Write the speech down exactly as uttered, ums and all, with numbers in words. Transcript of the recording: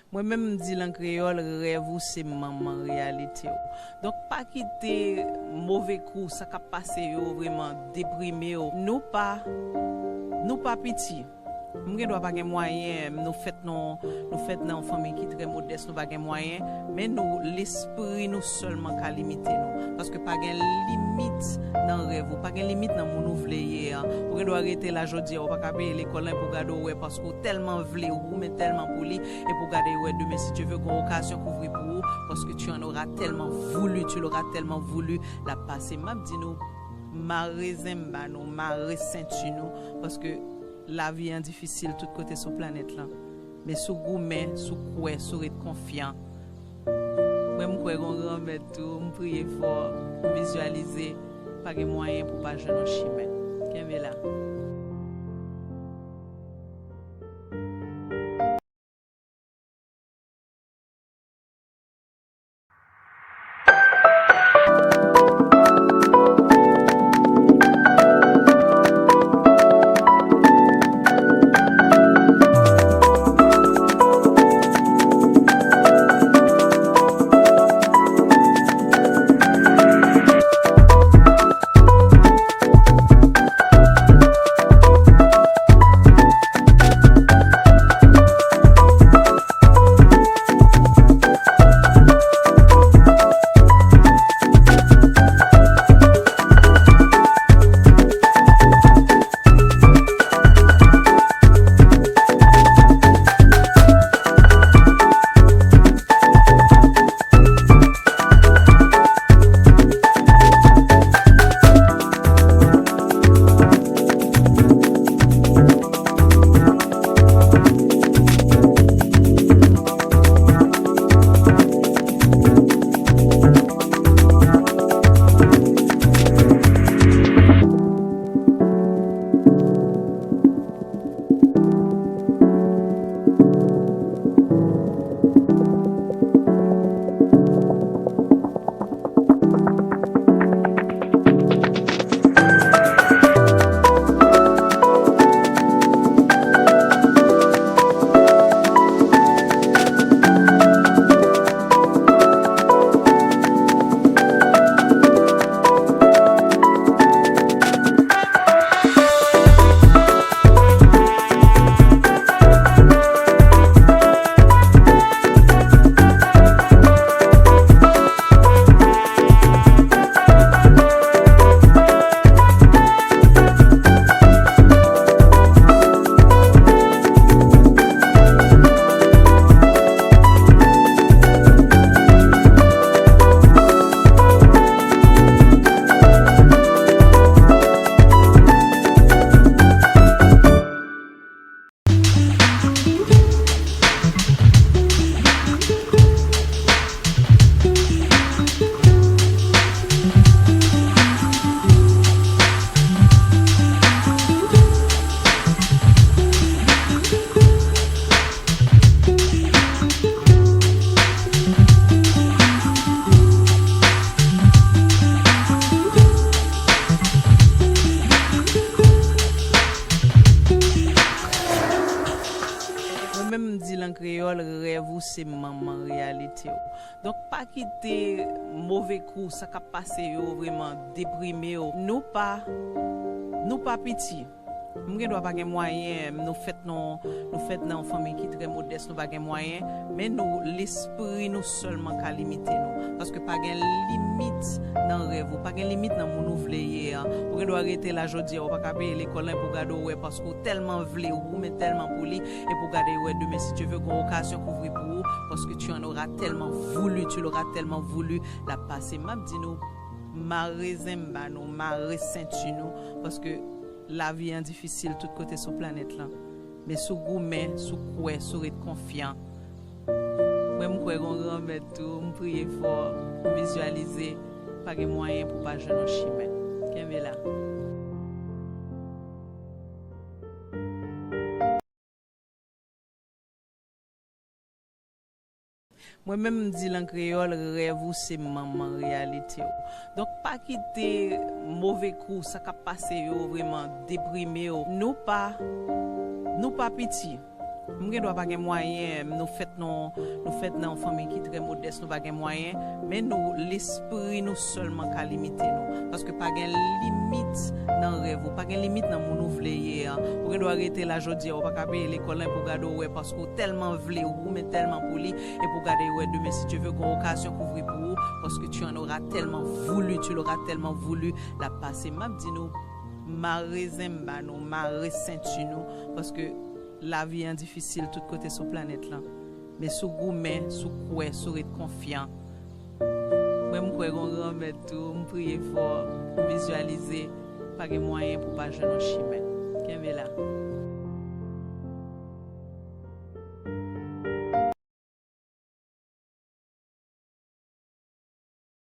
Mwen menm m di l an kreyòl, rèv ou se manman reyalite w. Donk pa kite move kou, sa k ap pase yo vrèman deprime w. Nou pa, nou pa piti. M gen dwa pa gen mwayen, nou fèt nan, nou fèt nan yon fanmi ki trè modès, nou pa gen mwayen, men nou, lespri nou sèlman ka limite nou. Paske pa gen limit nan rèv ou, pa gen limit nan moun ou vle ye a. Ou gen dwa rete la jodi a, ou pa ka peye lekòl lan, epi w gade w wè, paske w tèlman vle, ou goumen tèlman pou li, epi w gade w wè demen, si Dye vle, gen yon okazyon k ouvri pou ou, paske tu en auras tellement voulu, tu l'auras tellement voulu, l ap pase. M ap di nou, mare zen m ba nou, mare senti nou, paske lavi an difisil tout kote sou planèt lan. Men si w goumen, si w kwè, si w ret konfyan. Mwen, m kwè gon Granmèt tou, m priye fò, m vizyalize, pa gen mwayen pou w pa jwenn yon chimen. Kenbe la. Mwen menm, m di l an kreyòl, rèv ou se manman reyalite w. Donk pa kite move kou, sa k ap pase yo vrèman deprime w. Nou pa, nou pa piti. M gen dwa pa gen mwayen, nou fèt nan, nou fèt nan yon fanmi ki trè modès, nou pa gen mwayen, men nou, lespri nou sèlman ka limite nou. Paske pa gen limit nan rèv ou, pa gen limit nan moun ou vle ye a. Ou gen dwa rete la jodi a, ou pa ka peye lekòl lan, epi w gade w wè, paske w tèlman vle, ou goumen tèlman pou li, epi w gade w wè demen, si Dye vle, gen yon okazyon k ouvri pou ou, paske tu en auras tellement voulu, tu l'auras tellement voulu, l ap pase. M ap di nou, mare zen m ba nou, mare senti nou, paske lavi an difisil tout kote sou planèt lan. Men si w goumen, si w kwè, si w ret konfyan, mwen, m kwè gon Granmèt tou, m priye fò, m vizyalize, pa gen mwayen pou w pa jwenn yon chimen. Kenbe la. Mwen menm, m di l an kreyòl, rèv ou se manman reyalite w. Donk pa kite move kou, sa k ap pase yo vrèman deprime w. Nou pa, nou pa piti. M gen dwa pa gen mwayen, nou fèt nan nou fèt nan yon fanmi ki trè modès, nou pa gen mwayen, men nou, lespri nou sèlman ka limite nou. Paske pa gen limit nan rèv ou, pa gen limit nan moun ou vle ye an. Ou gen dwa rete la jodi a, ou pa ka peye lekòl lan, epi w gade w wè, paske w tèlman vle ou, men tèlman pou li, epi w gade w wè demen, si Dye vle, gen okazyon k ouvri pou ou, paske tu en auras tellement voulu, tu l'auras tellement voulu, l ap pase. M ap di nou, mare zenba nou, mare senti nou, paske lavi an difisil tout kote sou planèt lan. Men si w goumen, si w kwè, si w ret konfyan, mwen m kwè gen yon Granmèt tou, m priye fò, m vizyalize, pa gen mwayen pou w pa jwenn yon chimen. Kenbe la.